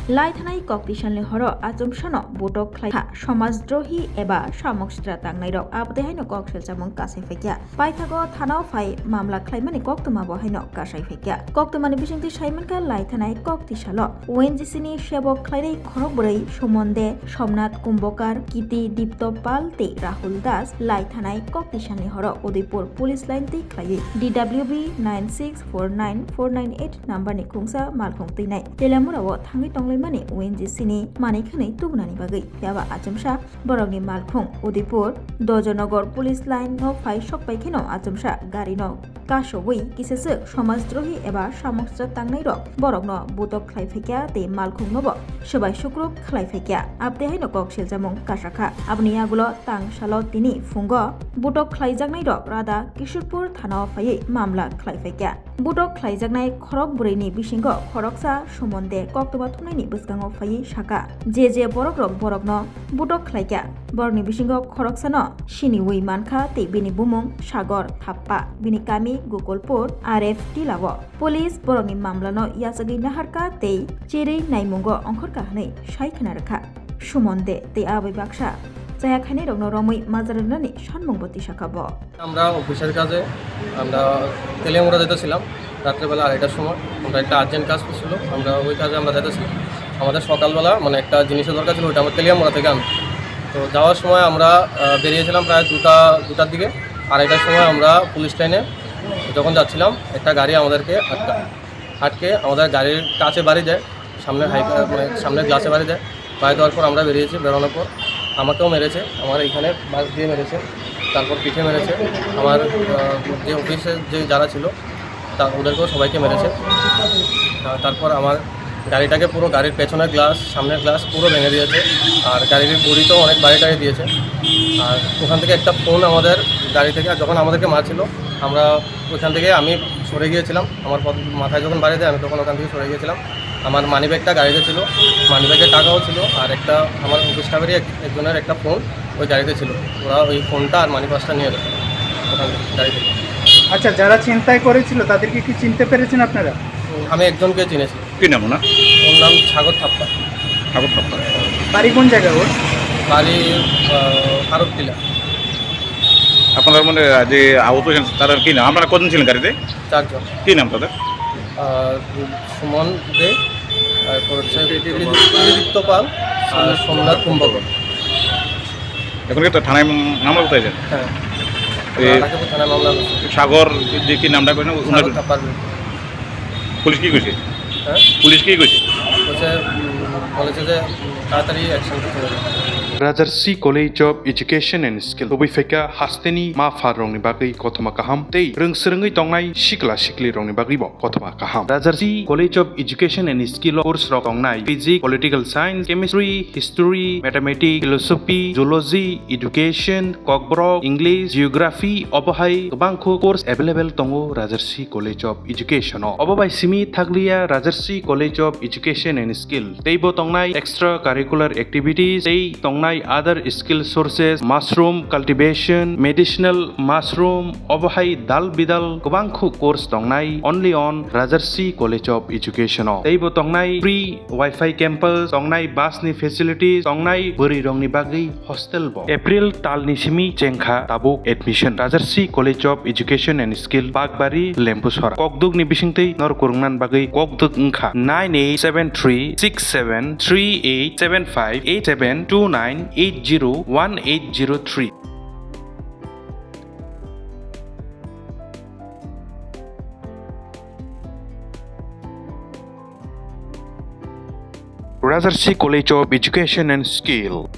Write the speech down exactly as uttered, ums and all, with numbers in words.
Lai thanai kok tisalni horo achomsano butok khlai kha somajdrahi eba samuk sitra tangnairok, abotwi haino kok selchamung kasai phaikya. Paithago thanao phai mamla khlaimani koktwma bo haino kasai phaikya. Koktwmani bisingtwi saimankha lai thanai kok tisalo O N G C ni sebok khlainai khorok bwrwi Sumonde, Somnath Kumbhakar, Kiti Dipto Pal tei Rahul Das lai thanai kok tisalni horo Udaipur police line twi khlaiwi D W B nine six four nine four nine eight number ni khungsa malkhung twinai Telamura o thangwi tonglaimani O N G C ni manwi khwnwi tubunani bagwi. Phiya ba achomsa borokni malkhung Udaipur Dojanagar police line no phai sok pai kheno achomsa gari no kasogwi kisaswk somajdrahi eba samuksa tangnairok borokno butok khlai phaikya tei malkhungnobo swbai sukruk khlai phaikya. Abotwi haino kok selchamung kasakha. Aboni yagulo tang salo tini phungo butok khlaijaknairok Radha Kishorpur thanao phaiwi mamla khlai phaikya. Butok khlaijaknai khorok bwrwini bisingo khoroksa Sumonde koktwma thumnaini bwskango phaiwi sakha, je je borokrok borokno butok khlaikha, borokni bisingo khoroksano siniwi mankha tei bini bumung Sagor Thappa, bini kami Gokulpur R F Tila o. Police borokni mamlano yachagwi naharkha tei cherwi naimungo ongkhorkha hwnwi sai khna rwkha. Sumonde tei abai baksa chaya khainairokno romwi majra rwnani sanmungbo tisakha bo. আমরা অফিসের কাজে আমরা তেলিয়ামুড়া যেতেছিলাম রাত্রেবেলা আড়াইটার সময়। আমরা একটা আর্জেন্ট কাজ ছিল, আমরা ওই কাজে আমরা যেতেছিলাম। আমাদের সকালবেলা মানে একটা জিনিসের দরকার ছিল, ওইটা আমরা তেলিয়ামুড়া থেকে আনতাম। তো যাওয়ার সময় আমরা আহ, বেরিয়েছিলাম প্রায় দুটা দুটার দিকে। আড়াইটার সময় আমরা পুলিশ লাইনে যখন যাচ্ছিলাম, একটা গাড়ি আমাদেরকে আটকায়। আটকে আমাদের গাড়ির কাচে বাড়ি দেয়, সামনে হাই মানে সামনে গ্লাসে বাড়ি দেয়। বাড়ি দেওয়ার পর আমরা বেরিয়েছি, বেরোনোর পর আমাকেও মেরেছে, আমার এখানে বাঁশ দিয়ে মেরেছে, তারপর পিঠে মেরেছে। আমার আহ, যে অফিসে যে যারা ছিল তা ওদেরকেও সবাইকে মেরেছে। আহ, তারপর আমার গাড়িটাকে পুরো গাড়ির পেছনের গ্লাস, সামনের গ্লাস পুরো ভেঙে দিয়েছে। আর গাড়ির গুড়িতেও অনেক বাড়ি টাড়ি দিয়েছে। আর ওখান থেকে একটা ফোন আমাদের গাড়ি থেকে, আর যখন আমাদেরকে মারছিল আমরা ওইখান থেকে আমি সরে গিয়েছিলাম। আমার পথ মাথায় যখন বাড়ি দেয় আমি তখন ওখান থেকে সরে গিয়েছিলাম। আমার মানিব্যাগটা গাড়িতে ছিল, মানিব্যাগের টাকাও ছিল, আর একটা আমার অফিস স্টাফেরই এক- একজনের একটা ফোন ওই গাড়িতে ছিল। ওরা ওই ফোনটা আর মানি পার্সটা নিয়ে গেল ওখান থেকে গাড়ি থেকে। আচ্ছা, যারা ছিনতাই করেছিল তাদেরকে কি চিনতে পেরেছেন আপনারা? আমি একজনকে চিনেছি। কি নাম ওনার? ওর নাম সাগর থাপ্পা। সাগর থাপ্পা। বাড়ি কোন জায়গায় ওর? বাড়ি আহ, আরব টিলা। আপনার মানে যে আহত হয়েছেন তারা কি নাম? আপনারা কজন ছিলেন গাড়িতে? চারজন। কি নাম তাদের? আহ, সুমন দে, তারপর হচ্ছে কৃতিদীপ্ত পাল আর সোমনাথ কুম্ভকর। এখন কি একটা থানায় মামলা করতে হয়েছে? হ্যাঁ। এই রাধাকাপুর থানায় মামলা হয়েছে। সাগর যে কি নামটা করেন? সাগর থাপ্পার বিরুদ্ধে। পুলিশ কি কইছে? হ্যাঁ? পুলিশ কি কইছে? বলছে, উম, বলেছে যে, উম, তাড়াতাড়ি অ্যাকশন করতে হবে। Rajarsi College of Education and Skill tubui phaikha hasteni ma pharrokni bagwi kothoma kaham tei rwngswrwngwi tongnai sikla siklirokni bagwibo kothoma kaham. Rajarsi College of Education and Skill o course rok tongnai physics, political science, chemistry, history, mathematics, philosophy, zoology, education, kokborok, English, geography, obo hai kwbangkho course available tongo Rajarsi College of Education o. Obo bai simi thakliya Rajarsi College of Education and Skill teibo tongnai extra curricular activities tei tongnai other skill sources, mushroom cultivation, medicinal mushroom, obo hai dal bidal kwbangkho course tongnai only on Rajarsi College of Education o. Teibo tongnai free Wi-Fi campus, tongnai bus ni facilities, tongnai bwrwi rokni bagwi hostel bo. April talni simi chengkha tabuk admission. Rajarsi College of Education and Skill, Bakbari, Lempusora. Kokduk ni bisingtwi nor kwrwngna bagwi kokduk wngkha nine eight seven three six seven three eight seven five eight seven two nine eight zero one eight zero three. Rajarsi College of Education and Skill.